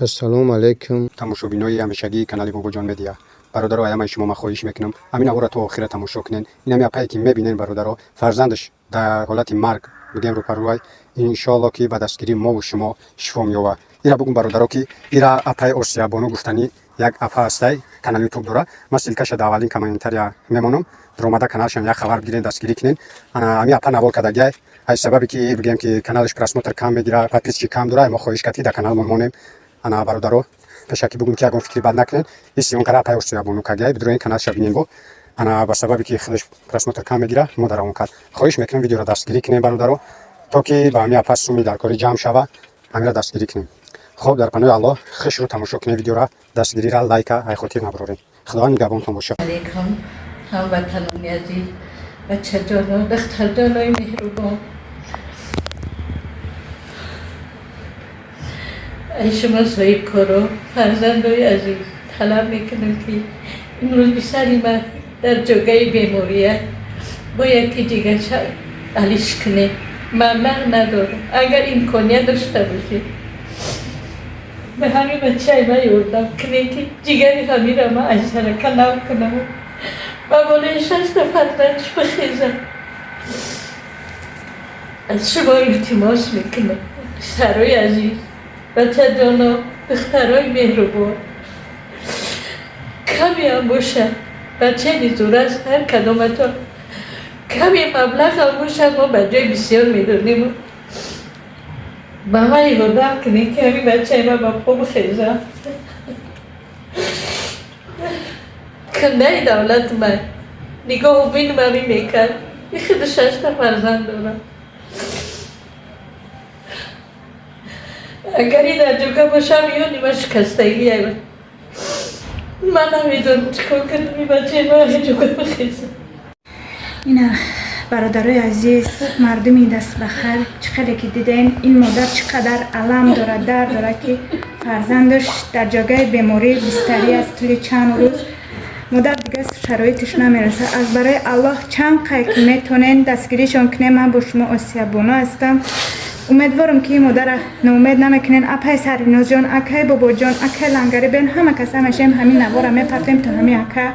Ассалому алайкум. Тамошобинои ҳамешагии канали Бобоҷон Медиа, бародаро, ҳамаи шумо ман хоҳиш мекунам, ҳамин навора то охира тамошо кунен. Ин ҳами апае, ки мебинен, бародаро, фарзандаш дар ҳолати марг бигем рӯпарӯай. Иншоалло, ки ба дастгирии мову шумо шифо меёбад. Ира бугум, бародаро, ки ира апаи Осиябону гуфтанӣ як апа ҳастай, канали Ютуб дора. Ман ссылка ша дар аввалин комментария мемонам. Дуромада каналшам як хабар бигирен, дастгирӣ кунен. Ана ҳами апа навор кардагиай. Аз сабабе ки бигем, ки каналаш просмотр кам мегира, подписчик кам дора, мо хоҳиш кард, ки дар каналмон монем. Ана, бародаро, пешакӣ бугум, ки ягон фикри бад накунед. И съёмка ра апаи Осиябону кардиай. Бидуроен, каналша бинен. Бо ана ба сабабе ки худаш просмотр кам мегира, мо дар равон кард. Хоҳиш мекунем, видеоро дастгирӣ кунем, бародаро, то ки ба ҳами апа суми дар кори ҷамъ шава. Ҳамира дастгирӣ кунем. Хоб, дар паноҳи Аллоҳ, хушрӯ тамошо кунем видеора, дастгириро, лайка ай хотир набарорем. Худованд нигаҳбонтон бошад. Алейкум, ҳамватанони азиз, бачаҷоно, духтарҷонои меҳрубон. Ай шумо соҳибкоро, фарзандои азиз, талаб мекунам, ки имрӯз писари ман дар ҷогаи бемория, бояд ки ҷигарша алиш кунем. Маблағ надорам. Агар имконият дошта бошед, ба ҳамин бачаи ман ёрдам кунед, ки ҷигари ҳамира ман аз сарака нав кунам, ба болои шашта фарзандш бихезам. Аз шумо илтимос мекунам, писарои азиз, бачаҷоно, духтарои меҳрубон, каме ҳам бошад, бачаи зур аст, ҳар кадоматон каме маблағам бошад, мо ба ҷои бисёр медонем, ба ман ёрдам кунед, ки ҳамин бачаи ман ба по бихезам. Кундаи давлат ман нигоҳу бини мами мекард. Худу шашта фарзанд дорам. Агар и дар ҷуга бошам, ёни ман шикастагиам. Ман намедонам, чӣ кор кардам, и бачаи ман ҷуга бихезам. Ина, бародарои азиз, мардуми дастбахар, чӣ хеле ки дидем, ин модар чӣ қадар алам дорад, дард дорад, ки фарзандаш дар ҷогаи беморӣ бистарӣ аст. Тӯли чанд рӯз модар дигар шароитиш намерасад. Аз барои Аллоҳ, чанд қай ки метонен, дастгиришон кунем. Ман бо шумо Осиябоно ҳастам. Умедворам, ки ин модарра ноумед намекунен. Апай Сарвинозҷон, акай Бобоҷон, акай Лангари бен, ҳама каса мешавем, ҳамин навора мепартем, то ҳамин ака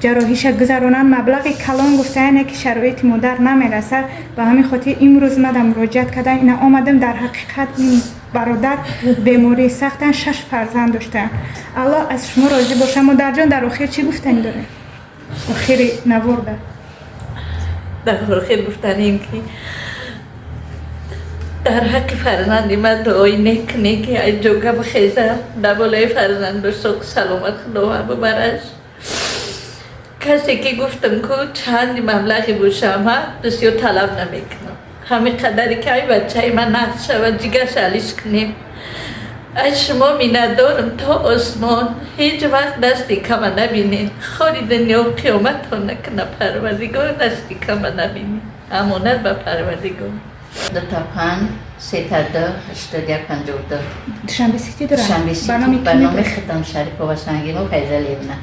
ҷарроҳиша гузаронанд. Маблағи калон гуфтаяне, ки шароити модар намерасад. Ба ҳамин хотир имрӯз мада муроҷиат кардам, ина омадам. Дар ҳақиқат, ин бародар бемории сахтан, шаш фарзанд доштаам. Аллоҳ аз шумо розӣ боша. Модарҷон, дар охир чӣ гуфтанӣ дорем, охири наворда? Дар охир гуфтанем, ки дар ҳаққи фарзанди ман дуои нек кунед, ки аз ҷога бихезам, дар болои фарзанду соқ саломат Худованд бибараш. Касе ки гуфтам ку, чанд маблағе бошам, ҳа, бисёр талаб намекунам, ҳамин қадаре ки ай бачаи ман нақд шавад, ҷигарша алиш кунем. Аз шумо миннатдорам то осмон. Ҳеҷ вақт дасти кама набинед. Хори дунё қиёматон накуна Парвардигор, дасти кама набинед. Амонат ба Парвардигор. 55 32 81 52. Душанбе Сити дорам. Душанбе Сити. Ба номи ба кӣ номи медоред? Худам, Шарипова Сангино Файзалиевна.